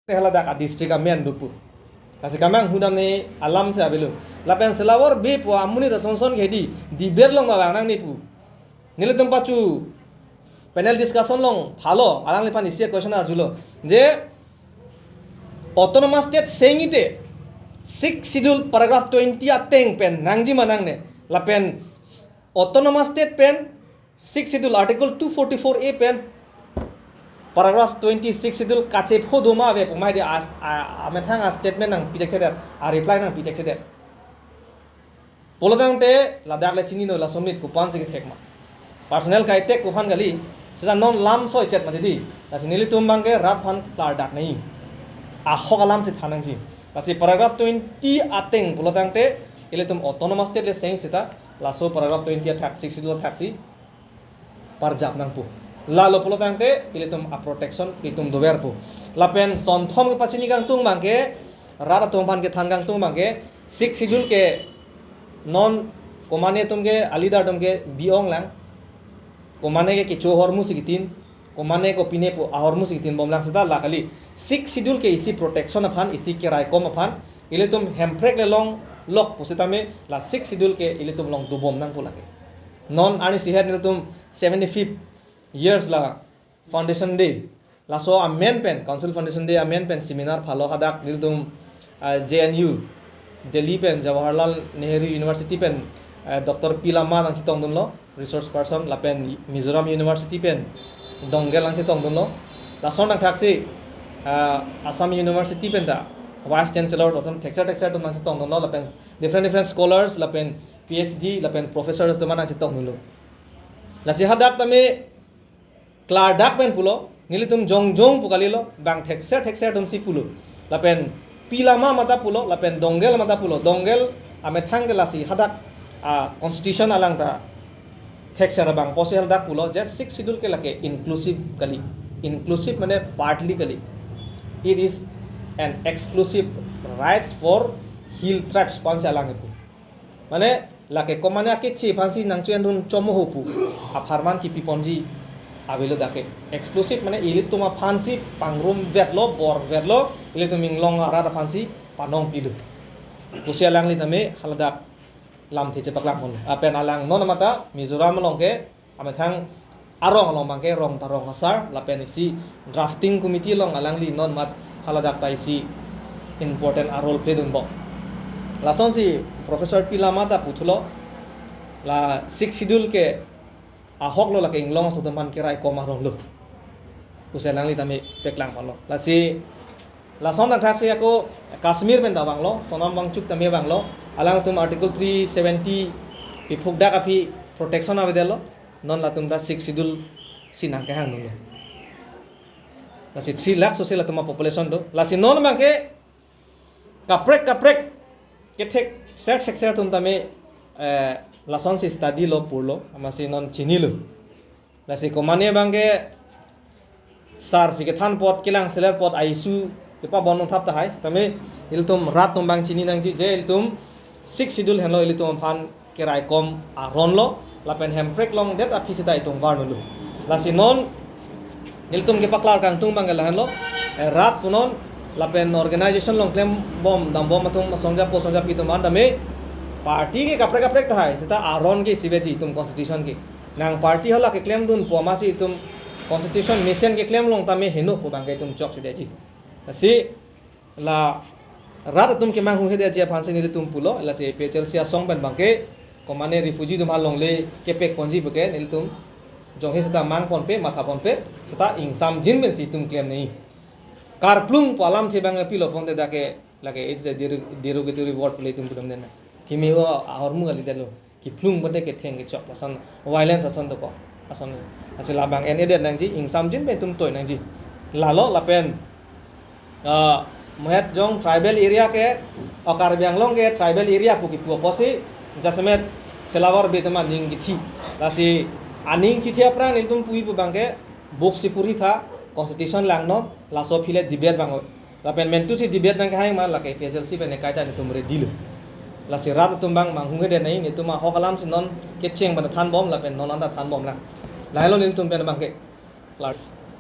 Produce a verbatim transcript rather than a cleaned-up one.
haladak a district amen do pu. Lasi kemanghu damne alam si avelo. Lapen Silawar Bey pu amonit asonson ke di debate along vang nangne pu. Nelitum pachu panel discussion along phalo, alangliphan isi a-question arjulo. Je autonomous state sengite Sixth Schedule paragraph twenty ateng pen nangji ma nangne. Lapen autonomous state pen Sixth Schedule article two forty-four A pen paragraph twenty Sixth Schedule kachepho do ma ave pu ma di as-, a, amethang a-statement nangpi thekthedet, a-reply nangpi thekthedet. Pulotangte ladak le chinilo, laso amonit kopan si kethek ma. Personal kaitek pu aphan kali, seta non lam soi chet mati di. Lasi nelitum abangke rat aphan klardak nangji. Ahok alam si than nangji. Lasi paragraph twenty ateng pulotangte ilitum autonomous state le seng seta laso paragraph twenty athak, Sixth Schedule athak si parjap nangpo. Lalo pulotangte ilitum a-protection itum doverpo. Lapen sonthom kepachini kangtung abangke, rat atum aphan kethan kangtung abangke, Sixth Schedule ke non komane atum ke, a-leader atum ke bi-ong lang. Komane ke kecho ahormu si kitin, komane kopine pu ahormu si kitin bom lang seta la kali. Sixth Schedule ke isi protection aphan, isi keraikom aphan, ilitum Hemprek le longlok pusitame la Sixth Schedule ke ilitum long dobom nangpo lake. Non arnisi het nelitum seventy-fifth years la Foundation Day. Laso amen pen, Council Foundation Day amen pen seminar phalo hadak nelitum, ah, J N U, Delhi pen, Jawaharlal Nehru University pen, ah, Doctor P Lama nangchetongdunlo, resource person, lapen Mizoram University pen Dongel nangchetongdunlo. Lason nangthaksi, ah, Assam University pen ta Vice Chancellor atum thekser thekser atum nangchetongdunlo, lapen different different scholars, lapen P H D, lapen professors atum nangchetongdunlo. Lasi hadak tame klardak pen pulo, nelitum jongjong pu kalilo, bang thekser thekser atum si pulo. Lapen P Lama mata pulo, lapen Dongel mata pulo. Dongel amethang ke lasi hadak, ah, constitution alang ta thekser abang pusi hadak pulo, je Sixth Schedule ke lake inclusive kali. Inclusive mane partly kali. It is an exclusive rights for hill tribes, pu ansi alang pu. Mane lake komane akeche aphansi nangcho-endun chomo ho pu apharman kipi ponji avelo dak ke. Exclusive mane ilitum aphansi pangrum vetlo, bor vetlo, ilitum inglong arat aphansi panong pilo pusi alangli tame haladak lamthe chepaklang pon. Lapen alang non mata Mizoram along ke amethang arong along abangke rong ta rong asar, lapen isi drafting committee along alangli non mat haladak ta isi important a-role play dunbom. Lasonsi Professor P Lama ta puthulo, la Sixth Schedule ke ahok lo, lake inglong aso atum aphan keraikom arong lo pusi alangli tame paklang ponlo. Lasi lason nangthaksi ako Kashmir pen ta vanglo, Sonam Wangchuk tame vanglo, alangtum Article three seventy piphukdak aphi protection avedetlo, non latum ta Sixth Schedule si nangkehang dunlo. Lasi three lakh so si latum a-population do. Lasi non abangke kaprek kaprek kethek ser thekser atum tame, eh, lasonsi study lo, purlo, amatsi non chinilo. Lasi komane abangke sar si kethan apot, kelang selet apot a-issue kepabon nangthap tahai. Tame ilitum rat atum abang chini nangji je ilitum Sixth Schedule henlo ilitum aphan keraikom aron lo, lapen Hemprek longdet aphi seta itum varnolo. Lasi non nelitum kepaklar kangtung abangke lahenlo, eh, rat punon lapen organization along klembom dambom atum asongja po songja pi atum an tame party ke kaprek kaprek tahai, seta aron ke isi veji itum constitution ke. Nang party hala keklemdun pu amatsi itum constitution mesen keklem along tame heno pu abangke itum chokchedetji. Lasi la rat atum kemanghuhedetji aphansi nelitum pulo, lasi A P H L C asong pen abangke komane refugee atum along le kepek ponji puke nelitum jonghe seta mang ponpe, matha ponpe, seta ingsamjin pensi itum klem nangji. Karplung pu alamthe abang pilo ponte dak ke lake it's a derog-, derogatory word pu le itum pudam den. Kimi o ahormu kalidetlo. Kiplung bade ketheng kechok ason, violence ason dokok. Ason, ason labang en-edet nangji, ingsamjin pen itum toi nangji. Lalo lapen, ah, mohet jong tribal area ke, o Karbi Anglong ke tribal area pu kipu apotsi, jasemet Silawar Bey atum aning kithi. Lasi aning thithe aphrang nelitum puji pu abangke, books ti puri tha, constitution langnon, laso aphi le debate vang. Lapen mentu si debate nangkehang ma lake A P H L C pen ekai ta nelitum ready lo. Lasi rat atum abang manghuhedet nangji, nelitum ahok alamsi non kecheng pen thanbom lapen non anta thanbom lang. Lahelo nelitum pen abangke. Klar.